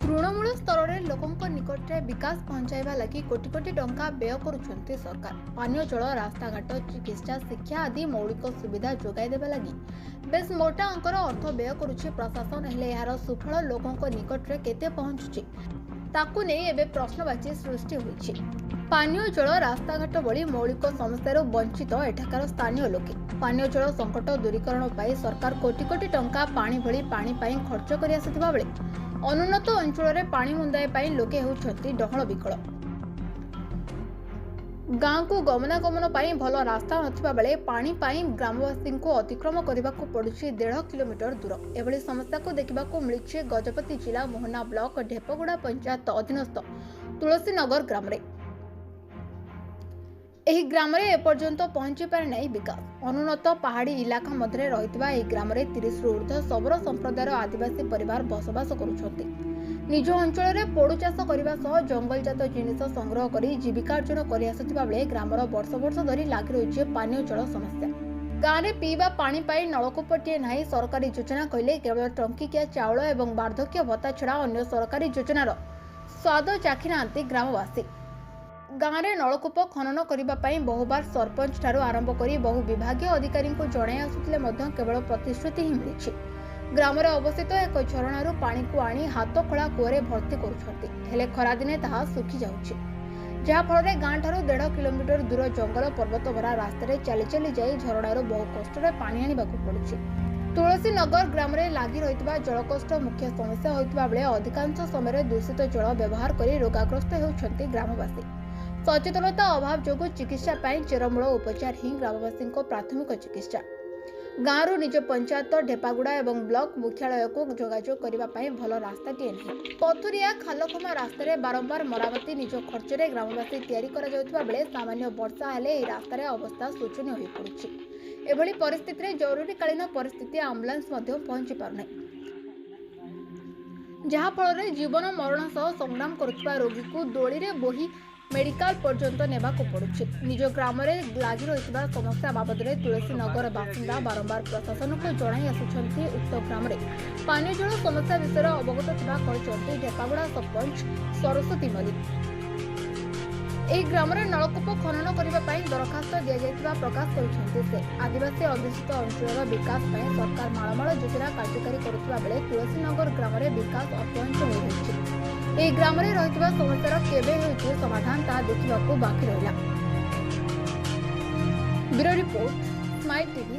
ତୃଣମୂଳ ସ୍ତରରେ ଲୋକଙ୍କ ନିକଟରେ ବିକାଶ ପହଞ୍ଚାଇବା ଲାଗି କୋଟି କୋଟି ଟଙ୍କା ବ୍ୟୟ କରୁଛନ୍ତି ସରକାର। ପାନୀୟ ଜଳ, ରାସ୍ତାଘାଟ, ଚିକିତ୍ସା, ଶିକ୍ଷା ଆଦି ମୌଳିକ ସୁବିଧା ଯୋଗାଇ ଦେବା ଲାଗି ବେଶ୍ ମୋଟା ଅଙ୍କର ଅର୍ଥ ବ୍ୟୟ କରୁଛି ପ୍ରଶାସନ। ହେଲେ ଏହାର ସୁଫଳ ଲୋକଙ୍କ ନିକଟରେ କେତେ ପହଞ୍ଚୁଛି, ତାକୁ ନେଇ ଏବେ ପ୍ରଶ୍ନବାଚୀ ସୃଷ୍ଟି ହୋଇଛି। ପାନୀୟ ଜଳ, ରାସ୍ତାଘାଟ ଭଳି ମୌଳିକ ସମସ୍ୟାରୁ ବଞ୍ଚିତ ଏଠାକାର ସ୍ଥାନୀୟ ଲୋକେ। ପାନୀୟ ଜଳ ସଙ୍କଟ ଦୂରୀକରଣ ପାଇଁ ସରକାର କୋଟି କୋଟି ଟଙ୍କା ପାଣି ଭଳି ପାଣି ପାଇଁ ଖର୍ଚ୍ଚ କରି ଆସୁଥିବା ବେଳେ ଅନୁନ୍ନତ ଅଞ୍ଚଳରେ ପାଣି ମୁନ୍ଦାଏ ପାଇଁ ଲୋକେ ହେଉଛନ୍ତି ଡହଳ ବିକଳ। ଗାଁକୁ ଗମନାଗମନ ପାଇଁ ଭଲ ରାସ୍ତା ନଥିବା ବେଳେ ପାଣି ପାଇଁ ଗ୍ରାମବାସୀଙ୍କୁ ଅତିକ୍ରମ କରିବାକୁ ପଡୁଛି 1.5 କିଲୋମିଟର ଦୂର। ଏଭଳି ସମସ୍ୟାକୁ ଦେଖିବାକୁ ମିଳିଛି ଗଜପତି ଜିଲ୍ଲା ମୋହନା ବ୍ଲକ ଢେପଗୁଡ଼ା ପଞ୍ଚାୟତ ଅଧୀନସ୍ଥ ତୁଳସୀନଗର ଗ୍ରାମରେ। ଏହି ଗ୍ରାମରେ ଏପର୍ଯ୍ୟନ୍ତ ପହଞ୍ଚି ପାରିନାହିଁ ବିକାଶ। ଅନୁନ୍ନତ ପାହାଡ଼ି ଇଲାକା ମଧ୍ୟରେ ରହିଥିବା ଏହି ଗ୍ରାମରେ 30ରୁ ଉର୍ଦ୍ଧ୍ୱ ଶବର ସମ୍ପ୍ରଦାୟର ଆଦିବାସୀ ପରିବାର ବସବାସ କରୁଛନ୍ତି। ନିଜ ଅଞ୍ଚଳରେ ପୋଡୁ ଚାଷ କରିବା ସହ ଜଙ୍ଗଲଜାତ ଜିନିଷ ସଂଗ୍ରହ କରି ଜୀବିକାର୍ଜନ କରିଆସୁଥିବା ବେଳେ ଗ୍ରାମର ବର୍ଷ ବର୍ଷ ଧରି ଲାଗି ରହିଛି ପାନୀୟ ଜଳ ସମସ୍ୟା। ଗାଁରେ ପିଇବା ପାଣି ପାଇଁ ନଳକୂପଟିଏ ନାହିଁ। ସରକାରୀ ଯୋଜନା କହିଲେ କେବଳ ଟଙ୍କିକିଆ ଚାଉଳ ଏବଂ ବାର୍ଦ୍ଧକ୍ୟ ଭତ୍ତା ଛଡ଼ା ଅନ୍ୟ ସରକାରୀ ଯୋଜନାର ସ୍ୱାଦ ଚାଖିନାହାନ୍ତି ଗ୍ରାମବାସୀ। ଗାଁରେ ନଳକୂପ ଖନନ କରିବା ପାଇଁ ବହୁବାର ସରପଞ୍ଚ ଠାରୁ ଆରମ୍ଭ କରି ବହୁ ବିଭାଗୀୟ ଅଧିକାରୀଙ୍କୁ ଜଣାଇ ଆସୁଥିଲେ ମଧ୍ୟ କେବଳ ପ୍ରତିଶ୍ରୁତି ହିଁ ମିଳିଛି। ଗ୍ରାମରେ ଅବସ୍ଥିତ ଏକ ଝରଣାରୁ ପାଣିକୁ ଆଣି ହାତ ଖୋଳା କୂଅରେ ଭର୍ତ୍ତି କରୁଛନ୍ତି, ହେଲେ ଖରାଦିନେ ତାହା ଶୁଖିଯାଉଛି, ଯାହାଫଳରେ ଗାଁଠାରୁ 1.5 କିଲୋମିଟର ଦୂର ଜଙ୍ଗଲ ପର୍ବତଭରା ରାସ୍ତାରେ ଚାଲି ଚାଲି ଯାଇ ଝରଣାରୁ ବହୁ କଷ୍ଟରେ ପାଣି ଆଣିବାକୁ ପଡୁଛି। ତୁଳସୀନଗର ଗ୍ରାମରେ ଲାଗି ରହିଥିବା ଜଳକଷ୍ଟ ମୁଖ୍ୟ ସମସ୍ୟା ହୋଇଥିବା ବେଳେ ଅଧିକାଂଶ ସମୟରେ ଦୂଷିତ ଜଳ ବ୍ୟବହାର କରି ରୋଗାଗ୍ରସ୍ତ ହେଉଛନ୍ତି ଗ୍ରାମବାସୀ। ସଚେତନତା ଅଭାବ ଯୋଗୁଁ ଚିକିତ୍ସା ପାଇଁ ଚେରମୂଳ ଉପଚାର ହିଁ ଗ୍ରାମବାସୀଙ୍କ ପ୍ରାଥମିକ ଚିକିତ୍ସା। ଗାଁରୁ ନିଜ ପଞ୍ଚାୟତ ଢେପାଗୁଡ଼ା ଏବଂ ବ୍ଲକ ମୁଖ୍ୟାଳୟକୁ ଯୋଗାଯୋଗ କରିବା ପାଇଁ ଭଲ ରାସ୍ତାଟିଏ ନାହିଁ। ପଥୁରିଆ ଖାଲଖମା ରାସ୍ତାରେ ବାରମ୍ବାର ମରାମତି ନିଜ ଖର୍ଚ୍ଚରେ ଗ୍ରାମବାସୀ ତିଆରି କରାଯାଉଥିବା ବେଳେ ସାମାନ୍ୟ ବର୍ଷା ହେଲେ ଏହି ରାସ୍ତାରେ ଅବସ୍ଥା ଶୋଚନୀୟ ହୋଇପଡୁଛି। ଏଭଳି ପରିସ୍ଥିତିରେ ଜରୁରୀକାଳୀନ ପରିସ୍ଥିତି ଆମ୍ବୁଲାନ୍ସ ମଧ୍ୟ ପହଞ୍ଚି ପାରୁନାହିଁ, ଯାହାଫଳରେ ଜୀବନ ମରଣ ସହ ସଂଗ୍ରାମ କରୁଥିବା ରୋଗୀକୁ ଦୋଳିରେ ବୋହି ମେଡିକାଲ ପର୍ଯ୍ୟନ୍ତ ନେବାକୁ ପଡୁଛି। ନିଜ ଗ୍ରାମରେ ଲାଗି ରହିଥିବା ସମସ୍ୟା ବାବଦରେ ତୁଳସୀନଗର ବାସିନ୍ଦା ବାରମ୍ବାର ପ୍ରଶାସନକୁ ଜଣାଇ ଆସୁଛନ୍ତି। ଉକ୍ତ ଗ୍ରାମରେ ପାନୀୟ ଜଳ ସମସ୍ୟା ବିଷୟରେ ଅବଗତ ଥିବା କହିଛନ୍ତି ଢେପାଗୁଡ଼ା ସରପଞ୍ଚ ସରସ୍ୱତୀ ମଲ୍ଲିକ। ଏହି ଗ୍ରାମରେ ନଳକୂପ ଖନନ କରିବା ପାଇଁ ଦରଖାସ୍ତ ଦିଆଯାଇଥିବା ପ୍ରକାଶ କରିଛନ୍ତି ସେ। ଆଦିବାସୀ ଅଧ୍ୟୁଷିତ ଅଞ୍ଚଳର ବିକାଶ ପାଇଁ ସରକାର ମାଳମାଳ ଯୋଜନା କାର୍ଯ୍ୟକାରୀ କରୁଥିବା ବେଳେ ତୁଳସୀନଗର ଗ୍ରାମରେ ବିକାଶ ଅପହଞ୍ଚ ହୋଇ ରହିଛି। ଏହି ଗ୍ରାମରେ ରହିଥିବା ସମସ୍ୟାର କେବେ ହେଉଛି ସମାଧାନ, ତାହା ଦେଖିବାକୁ ବାକି ରହିଲା। Bureau report, smile TV